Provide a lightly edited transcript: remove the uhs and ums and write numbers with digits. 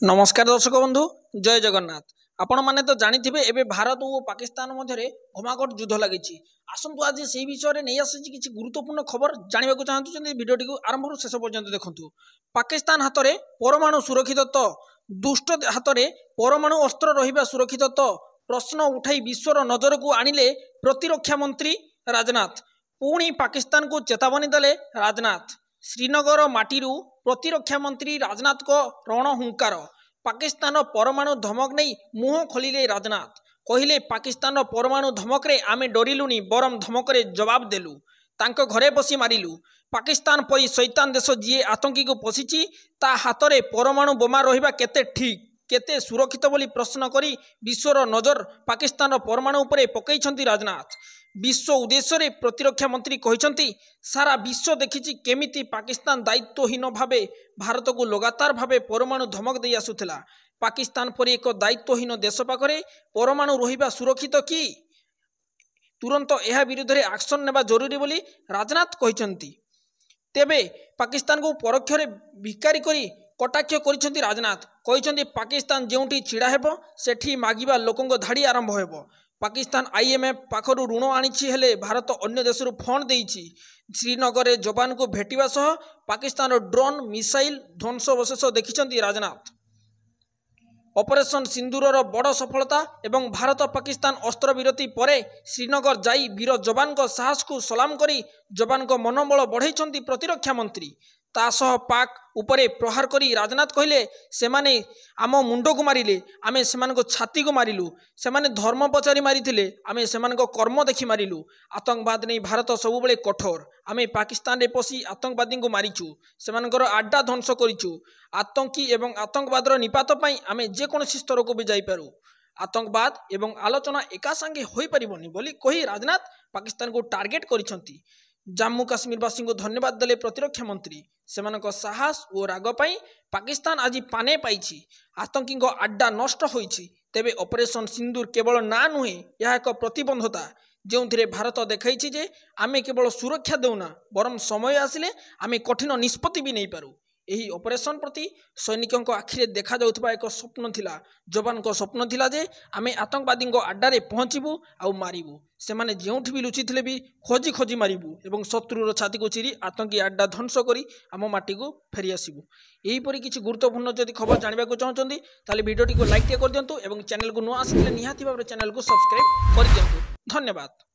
ନମସ୍କାର ଦର୍ଶକ ବନ୍ଧୁ, ଜୟ ଜଗନ୍ନାଥ। ଆପଣମାନେ ତ ଜାଣିଥିବେ, ଏବେ ଭାରତ ଓ ପାକିସ୍ତାନ ମଧ୍ୟରେ ଘମାଘୋଟ ଯୁଦ୍ଧ ଲାଗିଛି। ଆସନ୍ତୁ, ଆଜି ସେହି ବିଷୟରେ ନେଇ ଆସିଛି କିଛି ଗୁରୁତ୍ୱପୂର୍ଣ୍ଣ ଖବର। ଜାଣିବାକୁ ଚାହୁଁଛନ୍ତି, ଭିଡ଼ିଓଟିକୁ ଆରମ୍ଭରୁ ଶେଷ ପର୍ଯ୍ୟନ୍ତ ଦେଖନ୍ତୁ। ପାକିସ୍ତାନ ହାତରେ ପରମାଣୁ ସୁରକ୍ଷିତ ତ? ଦୁଷ୍ଟ ହାତରେ ପରମାଣୁ ଅସ୍ତ୍ର ରହିବା ସୁରକ୍ଷିତ ତ? ପ୍ରଶ୍ନ ଉଠାଇ ବିଶ୍ୱର ନଜରକୁ ଆଣିଲେ ପ୍ରତିରକ୍ଷା ମନ୍ତ୍ରୀ ରାଜନାଥ। ପୁଣି ପାକିସ୍ତାନକୁ ଚେତାବନୀ ଦେଲେ ରାଜନାଥ। ଶ୍ରୀନଗର ମାଟିରୁ ପ୍ରତିରକ୍ଷା ମନ୍ତ୍ରୀ ରାଜନାଥଙ୍କ ରଣହୁଙ୍କାର। ପାକିସ୍ତାନର ପରମାଣୁ ଧମକ ନେଇ ମୁହଁ ଖୋଲିଲେ ରାଜନାଥ। କହିଲେ, ପାକିସ୍ତାନର ପରମାଣୁ ଧମକରେ ଆମେ ଡରିଲୁନି, ବରଂ ଧମକରେ ଜବାବ ଦେଲୁ, ତାଙ୍କ ଘରେ ବସି ମାରିଲୁ। ପାକିସ୍ତାନ ପରି ଶୈତାନ ଦେଶ, ଯିଏ ଆତଙ୍କୀକୁ ପୋଷିଛି, ତା ହାତରେ ପରମାଣୁ ବୋମା ରହିବା କେତେ ଠିକ୍, କେତେ ସୁରକ୍ଷିତ ବୋଲି ପ୍ରଶ୍ନ କରି ବିଶ୍ୱର ନଜର ପାକିସ୍ତାନର ପରମାଣୁ ଉପରେ ପକାଇଛନ୍ତି ରାଜନାଥ। ବିଶ୍ୱ ଉଦ୍ଦେଶ୍ୟରେ ପ୍ରତିରକ୍ଷା ମନ୍ତ୍ରୀ କହିଛନ୍ତି, ସାରା ବିଶ୍ୱ ଦେଖିଛି କେମିତି ପାକିସ୍ତାନ ଦାୟିତ୍ୱହୀନ ଭାବେ ଭାରତକୁ ଲଗାତାର ଭାବେ ପରମାଣୁ ଧମକ ଦେଇ ଆସୁଥିଲା। ପାକିସ୍ତାନ ପରି ଏକ ଦାୟିତ୍ୱହୀନ ଦେଶ ପାଖରେ ପରମାଣୁ ରହିବା ସୁରକ୍ଷିତ କି? ତୁରନ୍ତ ଏହା ବିରୁଦ୍ଧରେ ଆକ୍ସନ୍ ନେବା ଜରୁରୀ ବୋଲି ରାଜନାଥ କହିଛନ୍ତି। ତେବେ ପାକିସ୍ତାନକୁ ପରୋକ୍ଷରେ ଭିକାରୀ କରି କଟାକ୍ଷ କରିଛନ୍ତି ରାଜନାଥ। କହିଛନ୍ତି, ପାକିସ୍ତାନ ଯେଉଁଠି ଛିଡ଼ା ହେବ, ସେଠି ମାଗିବା ଲୋକଙ୍କ ଧାଡ଼ି ଆରମ୍ଭ ହେବ। ପାକିସ୍ତାନ ଆଇଏମ୍ଏଫ୍ ପାଖରୁ ଋଣ ଆଣିଛି, ହେଲେ ଭାରତ ଅନ୍ୟ ଦେଶରୁ ଫଣ୍ଡ ଦେଇଛି। ଶ୍ରୀନଗରରେ ଯବାନଙ୍କୁ ଭେଟିବା ସହ ପାକିସ୍ତାନର ଡ୍ରୋନ୍, ମିସାଇଲ ଧ୍ୱଂସାବଶେଷ ଦେଖିଛନ୍ତି ରାଜନାଥ। ଅପରେସନ୍ ସିନ୍ଦୁରର ବଡ଼ ସଫଳତା ଏବଂ ଭାରତ ପାକିସ୍ତାନ ଅସ୍ତ୍ରବିରତି ପରେ ଶ୍ରୀନଗର ଯାଇ ବୀର ଯବାନଙ୍କ ସାହସକୁ ସଲାମ କରି ଯବାନଙ୍କ ମନୋବଳ ବଢ଼ାଇଛନ୍ତି ପ୍ରତିରକ୍ଷା ମନ୍ତ୍ରୀ। ତା ସହ ପାକ୍ ଉପରେ ପ୍ରହାର କରି ରାଜନାଥ କହିଲେ, ସେମାନେ ଆମ ମୁଣ୍ଡକୁ ମାରିଲେ, ଆମେ ସେମାନଙ୍କ ଛାତିକୁ ମାରିଲୁ। ସେମାନେ ଧର୍ମ ପଚାରି ମାରିଥିଲେ, ଆମେ ସେମାନଙ୍କ କର୍ମ ଦେଖି ମାରିଲୁ। ଆତଙ୍କବାଦ ନେଇ ଭାରତ ସବୁବେଳେ କଠୋର। ଆମେ ପାକିସ୍ତାନରେ ପଶି ଆତଙ୍କବାଦୀଙ୍କୁ ମାରିଛୁ, ସେମାନଙ୍କର ଆଡ୍ଡା ଧ୍ୱଂସ କରିଛୁ। ଆତଙ୍କୀ ଏବଂ ଆତଙ୍କବାଦର ନିପାତ ପାଇଁ ଆମେ ଯେକୌଣସି ସ୍ତରକୁ ବି ଯାଇପାରୁ। ଆତଙ୍କବାଦ ଏବଂ ଆଲୋଚନା ଏକା ସାଙ୍ଗେ ହୋଇପାରିବନି ବୋଲି କହି ରାଜନାଥ ପାକିସ୍ତାନକୁ ଟାର୍ଗେଟ କରିଛନ୍ତି। ଜାମ୍ମୁ କାଶ୍ମୀରବାସୀଙ୍କୁ ଧନ୍ୟବାଦ ଦେଲେ ପ୍ରତିରକ୍ଷା ମନ୍ତ୍ରୀ। ସେମାନଙ୍କ ସାହସ ଓ ରାଗ ପାଇଁ ପାକିସ୍ତାନ ଆଜି ପାନେ ପାଇଛି, ଆତଙ୍କୀଙ୍କ ଆଡ୍ଡା ନଷ୍ଟ ହୋଇଛି। ତେବେ ଅପରେସନ୍ ସିନ୍ଦୁର କେବଳ ନାଁ ନୁହେଁ, ଏହା ଏକ ପ୍ରତିବଦ୍ଧତା, ଯେଉଁଥିରେ ଭାରତ ଦେଖାଇଛି ଯେ ଆମେ କେବଳ ସୁରକ୍ଷା ଦେଉନା, ବରଂ ସମୟ ଆସିଲେ ଆମେ କଠିନ ନିଷ୍ପତ୍ତି ବି ନେଇପାରୁ। ଏହି ଅପରେସନ୍ ପ୍ରତି ସୈନିକଙ୍କ ଆଖିରେ ଦେଖାଯାଉଥିବା ଏକ ସ୍ୱପ୍ନ ଥିଲା। ଯବାନଙ୍କ ସ୍ୱପ୍ନ ଥିଲା ଯେ ଆମେ ଆତଙ୍କବାଦୀଙ୍କ ଆଡ୍ଡାରେ ପହଞ୍ଚିବୁ ଆଉ ମାରିବୁ। ସେମାନେ ଯେଉଁଠି ବି ଲୁଚିଥିଲେ ବି ଖୋଜି ଖୋଜି ମାରିବୁ ଏବଂ ଶତ୍ରୁର ଛାତିକୁ ଚିରି ଆତଙ୍କୀ ଆଡ୍ଡା ଧ୍ୱଂସ କରି ଆମ ମାଟିକୁ ଫେରିଆସିବୁ। ଏହିପରି କିଛି ଗୁରୁତ୍ୱପୂର୍ଣ୍ଣ ଯଦି ଖବର ଜାଣିବାକୁ ଚାହୁଁଛନ୍ତି, ତାହେଲେ ଭିଡ଼ିଓଟିକୁ ଲାଇକ୍ ଟିକେ କରିଦିଅନ୍ତୁ ଏବଂ ଚ୍ୟାନେଲକୁ ନୂଆ ଆସିଥିଲେ ନିହାତି ଭାବରେ ଚ୍ୟାନେଲକୁ ସବସ୍କ୍ରାଇବ୍ କରିଦିଅନ୍ତୁ। ଧନ୍ୟବାଦ।